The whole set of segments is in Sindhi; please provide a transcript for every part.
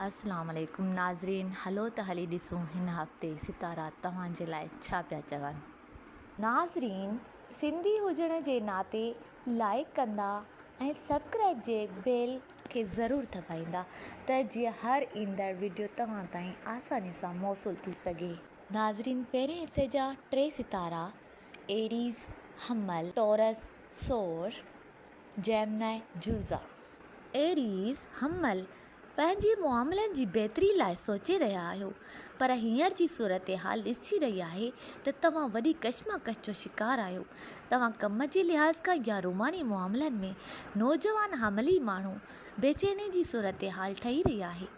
اسلام عليڪم ناظرين هلو ته هلي ڏسون هن هفتي ستارا توهان جي لاء ڇا پيا چون. ناظرين سنڌي هجڻ جي ناتي لائيڪ ڪندا ۽ سبڪرائيب جي بيل کي ضرور دٻائيندا ته جيئن هر ايندڙ وڊيو توهان تائين آساني سان موصول ٿي سگهي. ناظرين پهرين حصي جا ٽي ستارا ايريز، حمل، ٽورس، ثور، جيمنائي، جوزا. ايريز، حمل، پنهنجي معاملن جي بهتري لاء سوچي رهيا آهيو، پر هينئر جي صورتحال ڏسجي رهي آهي ته توهان وڏي ڪشمڪش جو شڪار آهيو. توهان ڪم جي لحاظ کان يا روماني معاملن ۾ نوجوان حملي ماڻهو بيچيني جي صورتحال ٺهي رهي آهي.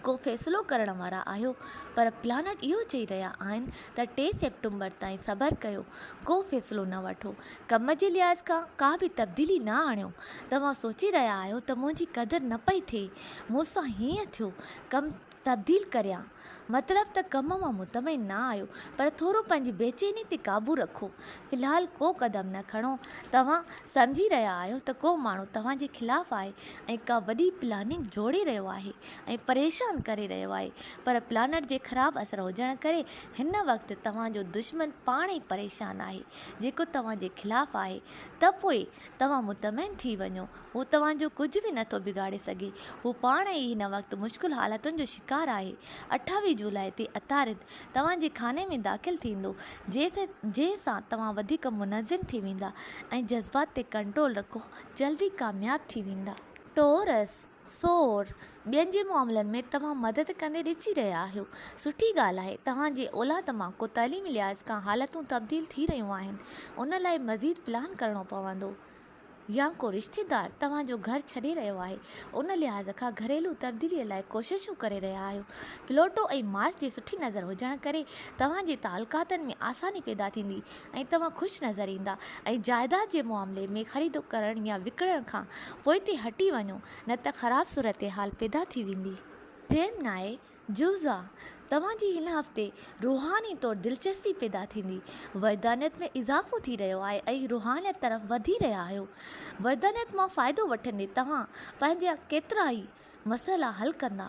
ڪو فيصلو ڪرڻ وارا آهيو پر پلانٽ اهو چئي رهيا آهن ته ٽي سيپٽمبر تائين صبر ڪيو ڪو فيصلو نه وٺو ڪم جي لحاظ کان ڪا به تبديلي نه آڻيو توهان سوچي رهيا آهيو ته منهنجي قدر نه پئي ٿئي مون سان هيئن ٿيو ڪم تبديل ڪريان مطلب ته ڪم مان مطمئن نه آهيو پر ٿورو پنهنجي بيچيني تي قابو رکو في الحال ڪو قدم نه کڻو توهان سمجهي رهيا آهيو ته ڪو ماڻهو توهان جي خلاف آهي ۽ ڪا وڏي پلاننگ جوڙي رهيو آهي ۽ پريشان ڪري رهيو آهي پر پلانٽ جي خراب اثر هجڻ ڪري هن وقت توهان جو دشمن پاڻ ئي پريشان آهي جيڪو توهان جي خلاف آهي ته پوء توهان مطمئن ٿي وڃو هو توهان جو ڪجهه به نٿو بگاڙي سگهي. هو پاڻ ئي هن وقت مشڪل حالتن جو شڪار آهي. 28 جولاء تي عطارد توهان جي خاني ۾ داخل ٿيندو، جنهن سان توهان وڌيڪ منظم ٿي ويندا ۽ جذبات تي ڪنٽرول رکو، جلدي ڪامياب ٿي ويندا. ٽورس، ثور، ٻين جي معاملن ۾ توهان مدد ڪندي ڏسي رهيا آهيو. سٺي ڳالهه آهي، توهان جي اولاد مان ڪو تعليمي لحاظ کان حالتون تبديل ٿي رهيون آهن، ان لاء مزيد پلان ڪرڻو پوندو. يا ڪو رشتيدار توهان جو گهر ڇڏي رهيو آهي، ان لحاظ کان گهريلو تبديليء لاء ڪوششون ڪري رهيا آهيو. پلوٽو ۽ مارس جي سٺي نظر هجڻ ڪري توهان جي تعلقاتن ۾ آساني پيدا ٿيندي ۽ توهان خوش نظر ايندا ۽ جائداد جي معاملي ۾ خريد ڪرڻ يا وڪڻڻ کان پوئتي هٽي وڃو نه ته خراب صورتحال پيدا ٿي ويندي. جيمنائي، جوزا، توهان جي هن هفتي روحاني طور دلچسپي پيدا ٿيندي. وحدانيت ۾ اضافو ٿي رهيو آهي ۽ روحانيت طرف وڌي رهيا آهيو. وحدانيت مان فائدو وٺندي توهان پنهنجا ڪيترائي مسئلا حل ڪندا.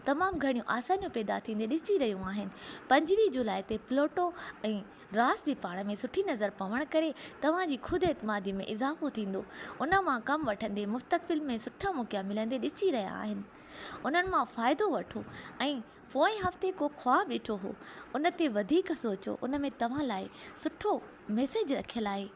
تمام گهڻيون آسانيون پيدا ٿيندي ڏسجي رهيون آهن. 25 جولاء تي پلوٽو ۽ راس جي پاڻ ۾ سٺي نظر پوڻ ڪري توهان جي خود اعتمادي ۾ اضافو ٿيندو. ان مان ڪم وٺندي مستقبل ۾ سٺا موقعا ملندي ڏسجي رهيا آهن. انهن مان فائدو وٺو ۽ پوئين هفتي ڪو خواب ڏٺو هو ان تي وڌيڪ سوچو ان ۾ توهان لاء سٺو ميسيج رکيل آهي.